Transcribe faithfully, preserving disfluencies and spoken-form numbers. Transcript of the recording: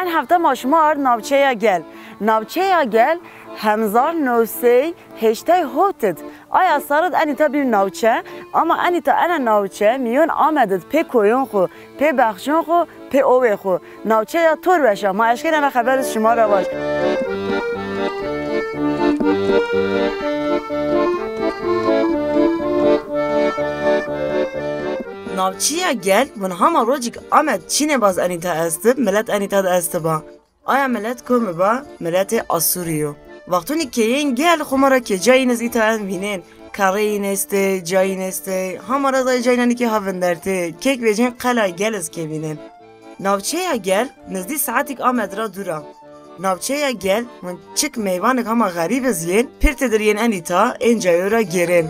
En hefte ma şima ard navçeya Gel. Navçeya Gel hemzar new sey heştay hot id. Aya serr id enîta bî navçe, ama enîta ena navçe mîyon Amed id pê koyon xwu, pê bexçon xwu, pê owê xwu. Navçeya Torbeş a, ma eşkên ena xeber iz şima ra vaj. Navçeya Gel, vun hama rocik Amed çînê baz enîta estib, milet enîta di estiba. Aya milet komi ba? Miletê Asûrî yo. Wextunî keyên Gel xwu ma ra kê cayîn iz îta en vînên, kerreyîn estê, cayîn estê, hama ra zayê cayînanî kê ha vindertê, kek vecên Qela Gel iz kê vînên. Navçeya Gel nizdî saetîk Amed ra dûr a. Navçeya Gel, vun çik meyvanik hama xerîb iz yên, pir tedir yên enîta ên cayo ra gêrên.